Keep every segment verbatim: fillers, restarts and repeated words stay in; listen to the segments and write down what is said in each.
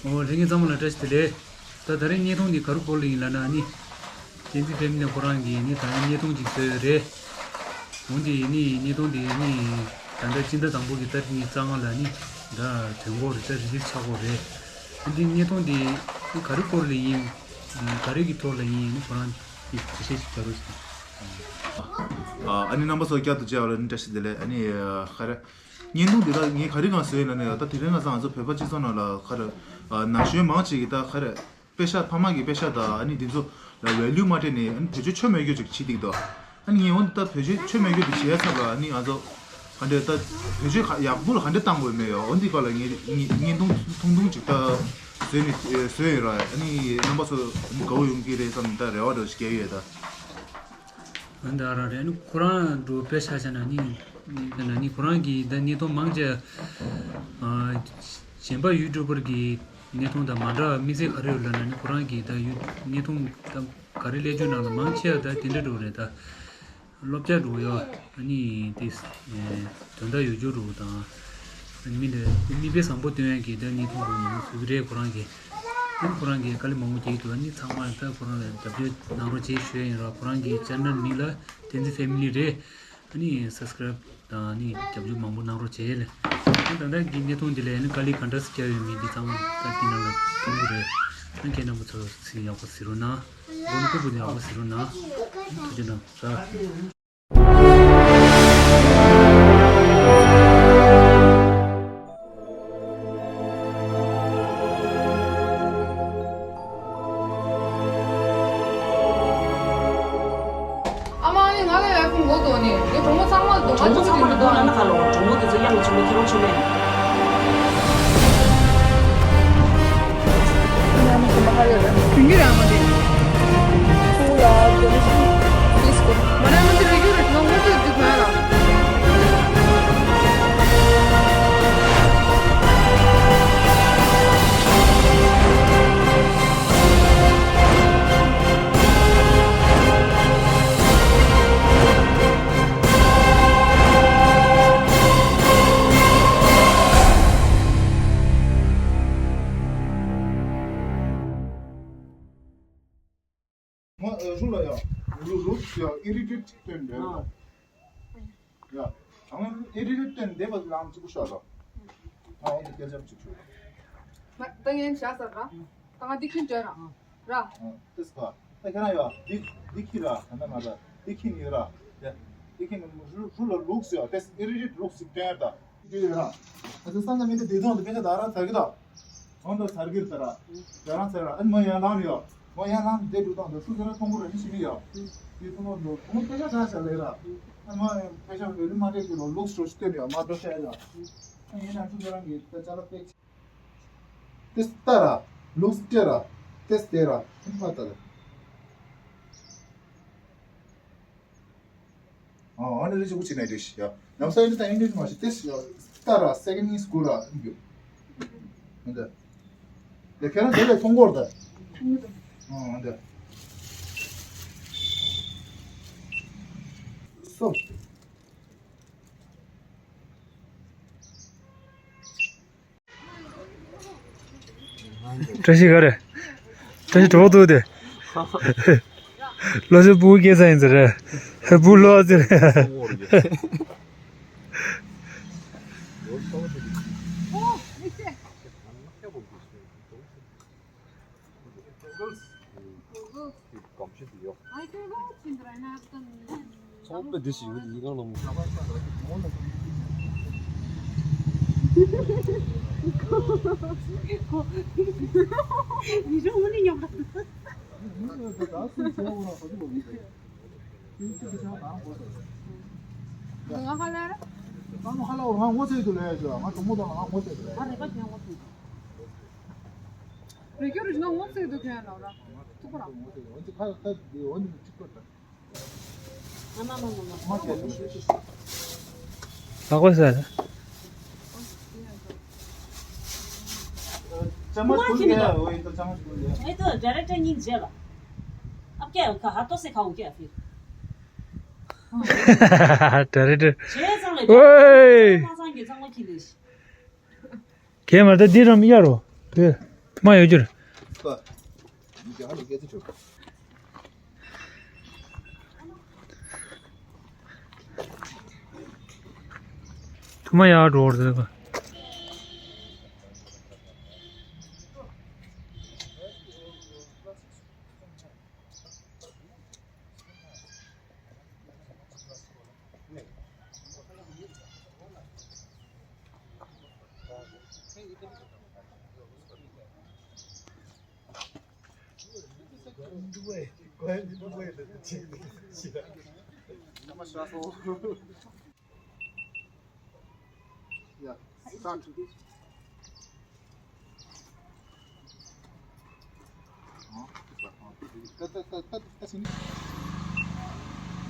ཨོ་ལྷན་རྒྱས་ཚང་མ་ལ་བཀྲ་ཤིས་བདེ་ལེགས། ད་ད་རེས་བརྙན་ཐུང་འདི་ག་རེ་སྐོར་ལ་ཡིན་ལབ་ན་ནི། བསྟན་འཛིན་ཕེམ་ལས་ཁོ་རང་གིས་ནི་ད་རེས་བརྙན་ཐུང་ཅིག་བཟོས་ཡོད་རེད། འོན་ཏེ་ནི་བརྙན་ཐུང་འདི་ནི་ད་ལྟ་སྤྱི་ཟླ་དང་པོ་གི་ཏ་རིག་ཉི་ཤུ་རྩ་ལྔ་ལ་ནི་ད་ཐོན་གོ་རེད། ད་རི་ལིས་ཆགས་གོ་རེད། འདི་བརྙན་ཐུང་འདི་ག་རེ་སྐོར་ལ་ཡིན། ག་རེ་གི་ཐོག་ལ་ཡིན་ནི་ཁོ་རང་གིས་འགྲེལ་བཤད་ཅིག་རྒྱག་རོགས་ཞུ། ཨ་ནི་རྣམ་པ་ཚོ་བསྐྱར་དུ་མཇལ་བ་ལ་ནི་བཀྲ་ཤིས་བདེ་ལེགས། ཨ་ནི་ག་རེ། བརྙན་ཐུང་འདི་ལ་ངས་ག་རེ་གང་བཟོས་ཡིན་ལབ་ན་ཡང་ད་དེ་རིང་ང་ཚོ་ང་ཚོ་བོད་པ་སྤྱི་ཚོགས་ནང་ལ་ག་རེ་ན་གཞོན་མང་ཆེ་གི་ད་ག་རེ་པེ་ཤག་ཕ་མ་གི་པེ་ཤག་དང་ཨ་ནི་འདི་ཚོ་ལ་ཝེ་ལུ་མ་སྤྲད་ནས་ཨ་ནི་བེད་སྤྱོད་ཆོ་མེད་རྒྱུ་ཅིག་བྱེད་ཀྱི་འདུག་ཨ་ནི་ངས་འོ་ད་བེད་སྤྱོད་ཆོ་མེད་རྒྱུ་དེ་བྱེད་ཡ་ཚབ་ལ་ཨ་ནི་ང་ཚོ་ག་འདྲ་ད་བེད་སྤྱོད་ག་ཡག་པོ་ལ་ག་འདྲ་བཏང་དགོས་མེད་ཡོད། འོ་འདི་སྐོར་ལ་ངས་ངས་བརྙན་ཐུང་ཐུང་ཐུང་ཅིག་ད་བཟོས་ནས་བཟོས་ཡོད་ར། ཨ་ནི་རྣམ་པ་ཚོ་ཨ་ནི་དགའ་བོ་ཡོང་གི་རེད་བསམ་ད་རེ་བ་འདྲ་ཞིག་བསྐྱལ་ཡོད་ད། ཨ་ནི་ད་རང་རེད། ཨ་ནི་ཁོ་རང་འགྲོ་དཔེ་ཆ་བྱས་ན་ནི་ནི་ནི་ཁོ་རང་གིས་ད་བརྙན་ཐུང་མང་ཆེ་ཨ་གཞན་པ་ཡུ་ཊུབ་པར་གྱི་བརྙན་ཐུང་དང་མ་འདྲ་བ་དམིགས་བསལ་ག་རེ་ཡོད་ལབ་ན་ནི་ཁོ་རང་གིས་ད་ཡུ་བརྙན་ཐུང་ད་ག་རེ་ལས་རྒྱུ་ནང་ལ་མང་ཆེ་བ་ད་དེ་འདྲ་འགྲོ་རེད་ད། སློབ་སྦྱོང་འགྲོ་ཡོད། ཨ་ནི་དེ་དོན་དག་ཡོད་རྒྱུ་འགྲོ་དང་། ཨ་ནི་མི་འདི་མིག་དཔེ་བཟང་པོ་སྟོན་ཡག་གི་ད་བརྙན་ཐུང་འགྲོ་ཡོང་བཟོ་གི་རེད་ཁོ་རང་གིས། ཨ་ནི་ཁོ་རང་གིས་དཀའ་ལས་མང་པོ་བརྒྱབ་ཀྱི་འདུག་ཨ་ནི་ཚང་མ་ད་ཁོ་རང་ལ་རྒྱབ་སྐྱོར་གནང་རོགས་བྱེད་ཞུ་ཡ་ཡིན་ར། ཁོ་རང་གི་ཅེ་ནལ་མིང་ལ་བསྟན་འཛིན་ཕེ་མི་ལི་རེད། ཨ་ནི་སབ་སི་ཀ་རེབ་དང་ཨ་ནི་རྒྱབ་སྐྱོར་མང་པོ་གནང་རོགས་བྱེད་ལེ། ཨ་ནི་ད་ལྟ་གི་བརྙན་ཐུང་འདི་ལ་ཨ་ནི་དཀའ་ལས་ག་འདྲ་སེ་བརྒྱབ་ཡོད་མེད་འདི་ཚང་མ་ད་འདི་ནང་ལ་མཐོང་གི་རེད། ཨ་ནི་ཁྱེད་རྣམ་པ་ཚོ་ཚིག་ཡག་པོ་གཟིགས་རོགས་གནང་། མགོ་ནས་ཀུ་པུ་ནས་ཡག་པོ་གཟིགས་རོགས་གནང་། ཐུགས་རྗེ་གནང་། ཨ་མ་ཨ་ནི་ང་ལ་ཡར་ཁུངས་མགོ་འདོགས་ནི་ངའི་གྲོགས་མོ་ཚང་མ་ལ་གདོང་ཁ་གཅིག་པུ་རེད་འདུག་ཨ་ན་ཁ་ལོ་གྲོགས་མོ་དེ་ཚོ་གཡང་ཆེན་པོ་ཁྱེད་རང་ཆོ་མེད། དུང་གི་རང་མ་རེད། ཁོ་ཡ་དེ་ནི་ཤི་ཤི་སྐོར་མ་ར་མ་དེ་རེ་རྒྱུ་རེད་ང་ངོ་ཚོད་འདུག་ང་ལ། ང་ཨ་ཧྲུ་ལ་ཡ། ལུ་ལུ་ཡ་ཨི་རི་ཊེཊ་སྟོན་འདྲ། ཡ། ཨ་ང་ཨི་རི་ཊེཊ་སྟོན་འདེབས་པ་ལང་ཅིག་པུ་ཤ་ལ། ཨ་འོ་དེ་སྐད་ཆ་ཅིག་ཆུ། ང་ད་ངན་བྱ་ས་ར། ད་ང་འདི་ཁྱོད་འདྲ་ར། ར། ཨ་ཏེས་ཀ་ད་ཁྱེད་རང་ཡ་འདི་འདི་ཁྱི་ར་ད་ན་མ་ར་འདི་ཁྱི་ནི་ར། ཡ། འདི་ཁྱི་ནི་ཧྲུ་ལ་ལུགས་ཡ་ཏེས་ཨི་རི་ཊེཊ་ལུགས་ཤིག་སྟོན་ད། འདི་ཡོད་ར། ང་ཚོ་ས་མཚམས་མི་འདི་བདེ་ཐང་དུ་དཔེ་ཆ་ད་ར་ཚར་གི་ད། གང་ལྟར་ཚར་གི་རེད་ད་ར། ད་རང་ཚར་ར་ཨ་ནི་མ་ཡར་ལངས་ཡོད། མ་ཡར་ལངས་འདི་འགྲོ་སྟངས་འདི་སུ་ཚོ་ར་མཐོང་གི་རེད་མི་ཤེས་གི་ཡོད། དེ་ཚོ་མ་འགྲོ་ཁོང་དཔེ་ཆ་ད་ཚར་ལེ་ར། ཨ་མ་དཔེ་ཆ་འོས་ལུ་མ་སྤྲད་གི་ལོ་ལུགས་སུ་སྟོན་ཡོད་མ་འགྲོ་ཤ་ཡ། ཨ་ཡིན་ན་སུ་ཚོ་རང་གི་དཔེ་ཆ་ལ་དཔེ་ཆ། ཏེས་ཏ་ར། ལུགས་ཏེ་ར། ཏེས་ཏེ་ར། ཧིན་མ་ཏ་ར། ཨ་ཨ་ནི་རེ་ཅིག་གུ་ཅི་ནས་རེ་ཤི་ཡ། ནམ་ས་ཡིན་ཏ་ཡིན་རེ་མ་ཤི་ཏེས་ཡ། ཏ་ར་སེ་ཀེན་ཌ་སྐུལ་ར་ཡོད། ཧིན་ཏ། ལེ་ཁྱེད་རང་དེ་ལས་ཐོང་གོར་ད། ཨ་ཧིན་ཏ། སོ། བཀྲ་ཤིས་ག་རེ། བཀྲ་ཤིས་གྲོགས་འདུག་དེ། ལོ་ཚོད་སྤུ་གུ་སྐྱེས་ཚར་ཡིན་ཟེར་རེད། སྤུ་གུ་ལོ་ཟེར། ཚོང་པ་འདི་ཞིག་ཡོད་ཡིན་གང་ལ་མོ། ང་ཧ་ལ་ར། ང་ཧ་ལ་འོ་ང་ངོ་ཚ་ཡི་འདུག་ལས་ཡ་ང་གྲོགས་མོ་དང་ང་ངོ་ཚ་ཡི་འདུག་ལས་ཡ། ང་རེ་བ་ཅན་ངོ་ཚ་ཡི་འདུག་རེ་སྐྱོ་རུ་ང་ངོ་ཚ་ཡི་འདུག་ཁྱོད་ལ་ར་ཐུག་པ་ར། འོ་ཅི་ཁ་ཁ་འདི་འོ་ནི་ཅིག་པ་ར། ཨ་མ་མ་མ་མ་ཁ་ཁ་ཤུ་ཤུ་ཤུ། ལག་པ་ཟ། चम्मच खुल गया, वही तो चम्मच खुल गया। ये तो डायरेक्टर नहीं जेबा। अब क्या है, कहा हाथों से खाऊं क्या फिर? डायरेक्टर। छह साल है। ओए। पाँच साल के संग की देश। ཁྱེད་མ་ད་འདི་རམ་གཡར་རོ། དེ། ཐུ་མ་ཡོད་རྒྱུར། ཐུ་མ་ཡར་འགྲོ་བར་ཟེར་བ། Yeah, start.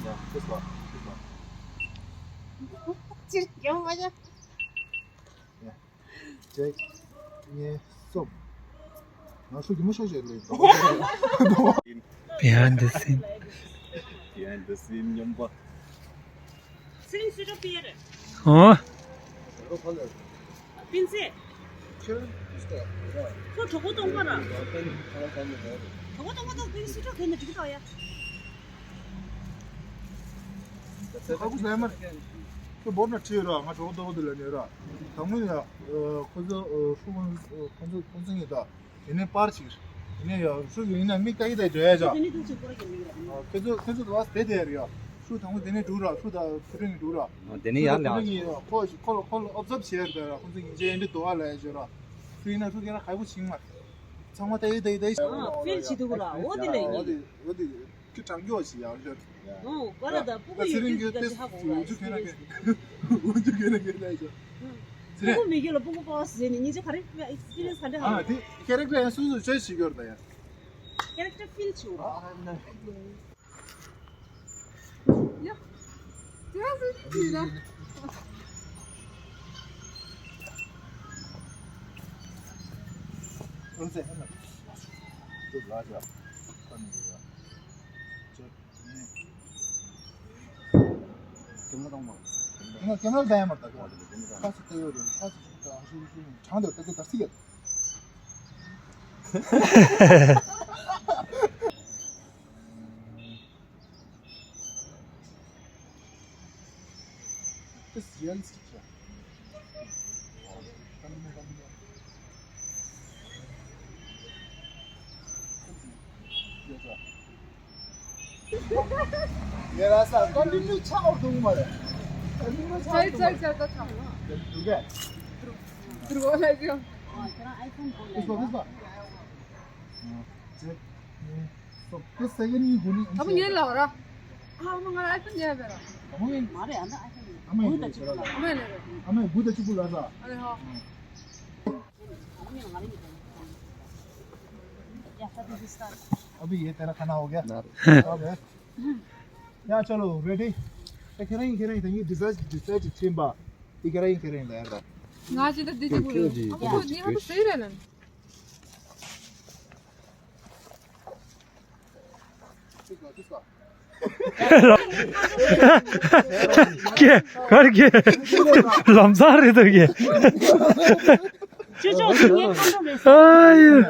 Yeah, this one, this one. Yeah. གཅིག་གཉིས་གསུམ། ང་ཚོ་གི་མི་ཤོག་ཤོག་ལས། Behind the scene. Behind the scene ཉམས་པ། སེམས་སུ་འགྲོ་པའི་རེད། ཨོ། སྤུན་མཆེད། ཁྱོད་ཁོ་གྲོགས་པོ་སྟོང་པ་ར། གྲོགས་པོ་སྟོང་པ་དང་སྤུན་སུ་འགྲོ་གན་ན་འགྲིག་གི་འདུག་ཡ། ཁ་ཁུ་ལས་མར། ཁྱོད་འབོར་ན་ཁྲིད་ར། ང་གྲོགས་པོ་སྟོང་པ་དེ་ལ་ནས་ར། དང་མོ་ཡ། ཁོ་ཚོ་ཧྲུ་ཁོ་ཚོ་ཁོ་ཚོ་ངེད་ད། དེ་ནས་པར་ཅིག་དེ་ནས་ཡ་ཧྲུ་ཡིན་ན་མིག་ལྟ་གི་ད་འགྲོ་ཡ་ཅག་དེ་ནས་ཐུག་ཅིག་པོ་ར་གི་མིག་ར། ཁྱོད་ཚོ་ཁྱོད་ཚོ་དུ་བ་དེ་དེ་ཡ་རེད་ཡ། ཧྲུ་དང་པོ་དེ་ནས་འགྲོ་ར། ཧྲུ་དང་ཕུ་ཐུང་གི་འགྲོ་ར། དེ་ནས་ཡར་ལ། ཕུ་ཐུང་གི་ཁོ་ཁོ་ལ་ཁོ་ལ་ཨོབ་ཛབ་བྱས་ར། ད་ར་ཁོ་ཚོ་ཡིན་ཅེ་ཡན་དེ་དོ་བ་ལ་ཡ་ཅོ་ར། ཧྲུ་ཡིན་ན་ཧྲུ་ཁྱེད་ར་ཧའི་པོ་ཆིང་མ། ཚང་མ་ལྟ་ཡི་ལྟ་ཡི་ལྟ་ཡི། ཨ་ཕིལ་བྱེད་འདུག་ར། འོ་དེ་ལས་ཡིན། འོ་དེ་འོ་དེ། ཁྱི་དྲང་སྐྱོ་ཞིག་ཡང་ཤོར། ཨོ་ཀ་ར་ད་སྤུ་གུ་ཡོད་རྒྱུ་ཅིག་ཧ་གོ་ར། འུ་ཅུ་ཁེ་ན་ཁེ། འུ་ཅུ་ཁེ་ན་ཁེ་ལ་ཤོར། སྤུ་གུ་མེད་རྒྱུ་ལ་སྤུ་གུ་པོ་ཟེར་ནས་ཉིན་ཅིག་ག་རེ་ཨེག་སི་པི་རི་ཡན་སི་ག་འདྲ་ཧ་གོ། ཨ་དེ་ཁེ་རེག་ཊར་ཡང་སུ་སུ་ཆོས་བྱེད་ཀྱི་ཡོད་རེད་ད་ཡ། ཁེ་རེག་ཊར་ཕིལ་བྱེད་འོ། ཨ་ཨ་ན། ཡ། དེ་ར་སུ་དེ་ར། ཨོ་ཙེ་ཨ་ན། དུ་ལ་ཇ། ཁ་ནི་ཡ། ཅོ། ཁེ་མ་དང་མ། ཁེ་མ་ཁེ་མ་ལ་ཡ་མ་ད་ཁ་སི་ཏེ་ཡོ་རེ་ཁ་སི་ཤི་ད་ཤི་ཤི་ཆང་དེ་ད་དེ་ད་སི་ཡ། This is realistic. ཡ་ལ་ས་ཀོན་ཊི་ནིའུ་ཆགས་འོང་དུང་མ་རེད། ཀོན་ཊི་ནིའུ་ཆགས་འོང་དུང་མ་རེད། འདུག་གས། འདུག་གས། This one, this one. ཨ། ཅེ། ནི། སོ། ཏུ་སེ་གེན་ནི་གུ་ནི། ད་མོ་ཉན་ལ་བ་ར། ཨ་མོ་ང་ཨ་ཏུ་ཉན་བེ་ར། ད་མོ་ཉན། མ་རེད། ཨ་ན་ཨ་ཏུ་ཉན། ཨ་མ་ཡིན་གུ་ད་ཅི་གུ་ལ། ཨ་མ་ལེ་རེད། ཨ་མ་གུ་ད་ཅི་གུ་ལ་ར། ཨ་ལེ་ཧོ། ཨ་བི་ཡེ་དེ་ར་ཁ་ན་ཧོ་གེ། ཨ་བེ། ཡ་ཅོ་ལོ་རེ་ཌི། ཨེ་ཁེ་རེ་ཡིན་ཁེ་རེ་ཡིན། ད་ཡིན་ཌི་ཛའི་ཌི་ཛའི་ཅི་ཆེན་པ། ཨི་ཁེ་རེ་ཡིན་ཁེ་རེ་ཡིན་ད་ཡ་ར། ང་ཅི་ད་ཌི་ཛའི་གུ་ལོ། ཨ་ཁོ་ནི་ཧ་ཏུ་སེ་རེ་ན། ཀྱེ། གར་གྱེ། ལམ་སང་རེད་འདུག་གྱེ། ཅོ་ཅོ་ངའི་ཁ་འགྲོ་རེད། ཨ་ཡེ།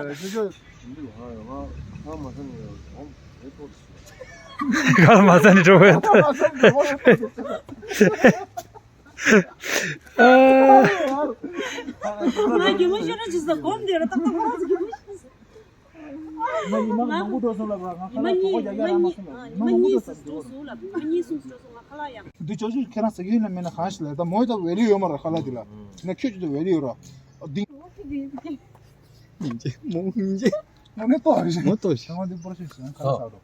གར་མ་ས་ནས་འགྲོ་བས། ང་རྒྱུ་མ་ཤོར་ན་ཅི་ཟེར་གོམ་དེ་ར་ཏག་ཏག་ཁོ་རང་ཚོ་རྒྱུ་མ་ཤོར་ན། ཉི་མ་ཉི་མ་མང་པོ་འགྲོ་སོང་ལབ་ར། ང་ཁ་ལག་གྲོད་ཁོག་རྒྱག་རྒྱག་རང་མ་སོང་ལབ། ཉི་མ་གཉིས་སུ་འགྲོ་སོང་ལབ། ཉི་མ་གཉིས་གསུམ་འགྲོ་སོང་ང་ཁ་ལག་ཡང་། འདི་ཅོ་ཅོ་ཁྱེད་རང་ཟ་གི་ཡོད་ན་མེད་ན་གང་ཞིག་ལབ། ད་མོ་ད་ཝེ་ལི་ཡོད་མ་ར་ཁ་ལག་འདི་ལ། ན་ཁྱོད་ཅི་ད་ཝེ་ལི་ཡོད་ར། འདི། མོ་མོ་ཉིན་རྗེ། མོ་ནི་ཏོ་རེད། མོ་ཏོ་ཞིག་ང་འདི་པོ་ཞིག་ཞིག་ཁ་ལག་ཟ་རོ།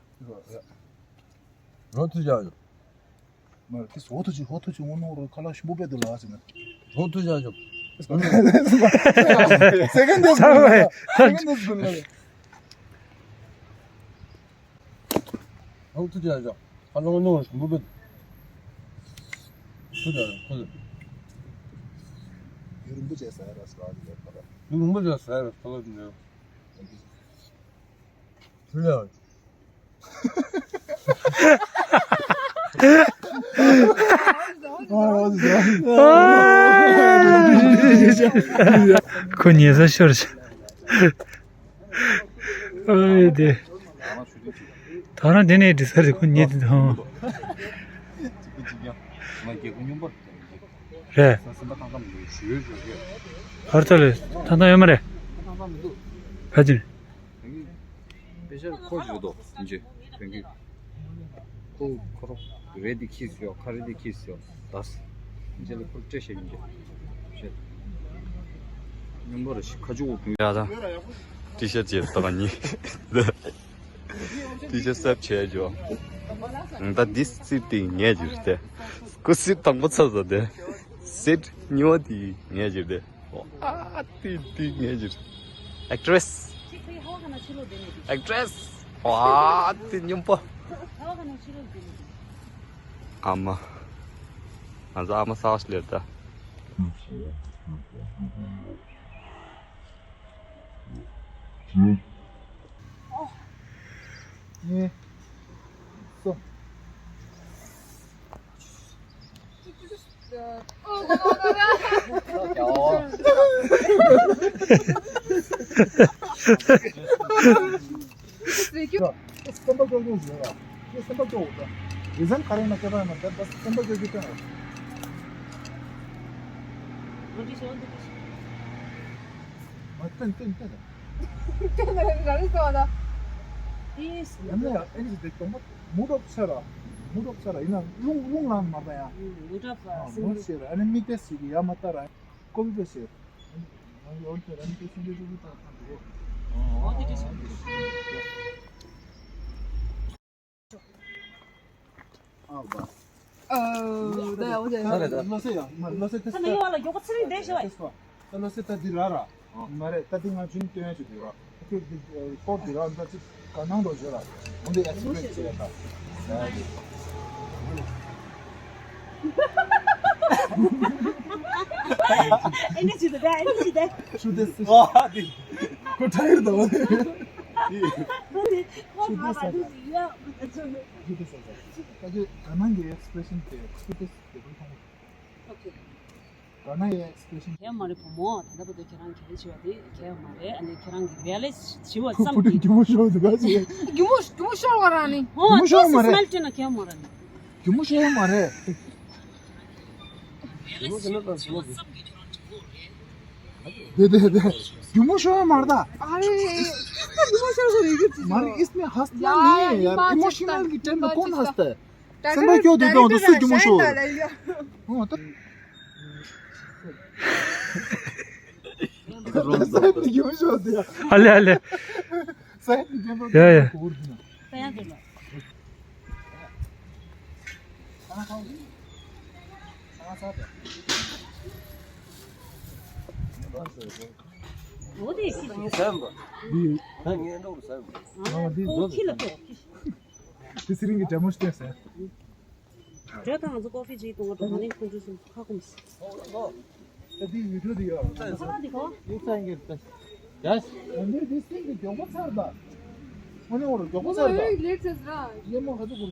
རོ་ཐུ་ཅག་ཡོད། མ་དེ་སོ་ཐུ་ཅི་ཧོ་ཐུ་ཅི་ངོ་ནོ་རོ་ཁ་ལག་ཞིམ་པོ་པད་དུ་ལ་ཟེར་ན། ཧོ་ཐུ་ཅག་ཞོག། སེ་ཀེན་ཌི་སེ་ཀེན་ཌི་སྐུལ་ལ། ཧོ་ཐུ་ཅག་ཞོག། ཁ་ལག་ངོ་ནོ་རོ་ཞིམ་པོ་པད། ཐུ་ཅག་ཁོ། ཡུ་རིང་པོ་བྱས་ཟ་ཡ་ར་ཟ་ཡ་ར་ཁ་ལག། ཡུ་རིང་པོ་བྱས་ཟ་ཡ་ར་ཁ་ལག་འདི་ནས། ཐུ་ཅག། ཁོ་ཉེ་ས་ཤོར་ཤག། ཨོ་དེ། ད་རང་དེ་ནས་འདྲི་ས་རེད་ཁོ་ཉེ་དེ་དང་། རེད། ཧར་ཐ་ལེ་ཐང་ཐང་ཡོད་མ་རེད། ཕ་ཅིན། དཔེ་ཆ་ཁོ་བརྗོད་དོ་ཡིན་ཅི། དེང་གི་ཁོ་ཁོ་རོ་རེད་དེ་ཁིས་ཡོ་ཁ་རེད་དེ་ཁིས་ཡོ་དཱས། ཡིན་ཅི་ལེ་ཁོ་སྤྲད་བཤད་ཡིན་ཅི། བཤད། སྙོམས་པོ་རེ་ཞིག་ཁ་ཆུ་འོ་ཡ་ད། ཊི་ཤར་ཊི་བྱས་ད་ག་ཉི། ཊི་ཤར་ཊི་སེབ་བྱས་ཇོ། ད་འདི་སིཊ་དེ་ངས་ཇུར་ཏེ། ཁོ་སིཊ་དང་པོ་ཚར་ཟ་དེ། སིཊ་གཉིས་པ་དེ་ངས་ཇུར་ཏེ། ཨ་ཏི་ཏི་ངས་ཇུར། ཨེག་ཊི་རེ་སི། ཨེག་ཊི་རེ་སི། ཨ་ཏི་སྙོམས་པོ། ཨ་མ། ང་ཚོ་ཨ་མ་གསར་པ་ཞིག་སླེབས་ད། གཉིས། གསུམ། སེམས་པ་སྐྱོ་སྐྱོ་ཞིག་ཡོད་ར། ཁྱེད་སེམས་པ་སྐྱོ་འོ་ད། རི་སན་ཁ་རེ་ན་སྐྱོ་པ་ཡོད་མ་རེད། ད་སེམས་པ་སྐྱོ་སྐྱོ་སྐྱོ་ཡོད། མ་ཏན་ཏན་ཏན། ཏན་ཏན་ར་རི་སོ་ད། ཡིན་ན་ཡང་ཨེ་ནི་སི་དེ་གཏོང་པ་མུ་རོབ་ཆེ་ར། མུ་རོབ་ཆེ་ར་ཡིན་ན་རླུང་རླུང་ལངས་མ་པ་ཡང་། མུ་རོབ་ཆེ་ར། ཨ་ནི་མིག་དེ་སི་གི་ཡ་མ་ལྟ་ར། ཀོ་བི་པེ་སེ། ག་ན་ཡའི་ཨེག་སི་པི་རེ་ཤན་དེ་ཁུ་དེ་སི་དེ་བོ་མཐོང་། ཨོ་ཁེ། ག་ན་ཡའི་ཨེག་སི་པི་རེ་ཤན། གལ་མ་རེད་བུ་མོ། ད་ལྟ་བར་དུ་ཁྱེད་རང་གལ་ཆེ་བ་དེ་གལ་མ་རེད། ཨ་ནི་ཁྱེད་རང་གི་རེ་ལི་ཊི་བྱེད་པ་ཙམ་གྱིས། རྒྱུ་མོ་ཤོར་འདུག་ག་ཅིག་རྒྱུ་མོ་རྒྱུ་མོ་ཤོར་བ་རང་ནི། ཨོ་རྒྱུ་མོ་ཤོར་མ་རེད། སི་མེལ་སྤྲད་ན་གལ་མ་རེད། རྒྱུ་མོ་ཤོར་མ་རེད། དེ་དེ་དེ་རྒྱུ་མོ་ཤོར་མ་རེད་ད། अरे, इसमें क्यों दिमाग ཤོར་ཡོད་གི། མ་རེད། इसमें हंसना नहीं है यार, इमोशनल की टाइम में कौन हंसता है? སེམས་པ་སྐྱོ་དུས་དང་དུ་སུས་རྒྱུ་མོ་ཤོར། ཨོ་ད། སེམས་རྒྱུ་མོ་ཤོར་དེ། ཨ་ལེ་ཨ་ལེ། སེམས་རྒྱུ་མོ་ཡ་ཡ། ཤོར་དེ་ན། འོ་དེ་ཤི། ངས་ཟ་བ། འདི། ད་ངས་འགྲོ་རུ་ཟ་བ། ཨ་འདི་ཁོ་ཁྱི་ལ་ཁོ་ཁྱི། དེ་ཚེ་རིང་གི་འདྲ་མོ་ཞིག་བལྟས་ཟེར། འགྲོ་དང་ང་ཚོ་ཀོ་ཕི་ཅིག་གཏོང་བ་འགྲོ། ང་ནི་ཁོང་ཚོ་སུ་ཁ་སྐོམ་སི། ད་འདི་ཡུལ་གྲུ་འདི་ཡོད། ཚ་བ་འདི་ཁོ། ཡུལ་ཚ་ཡིན་གྱི་ད། ཡ། ང་ཚོའི་འདི་སེམས་ཀྱི་མགྱོགས་པོ་ཚར་ད། ང་ནི་འོ་རུ་མགྱོགས་པོ་ཚར་ད། ལེ་ཚེ་ར། ཡེ་མོ་ག་ཚོད་གོ།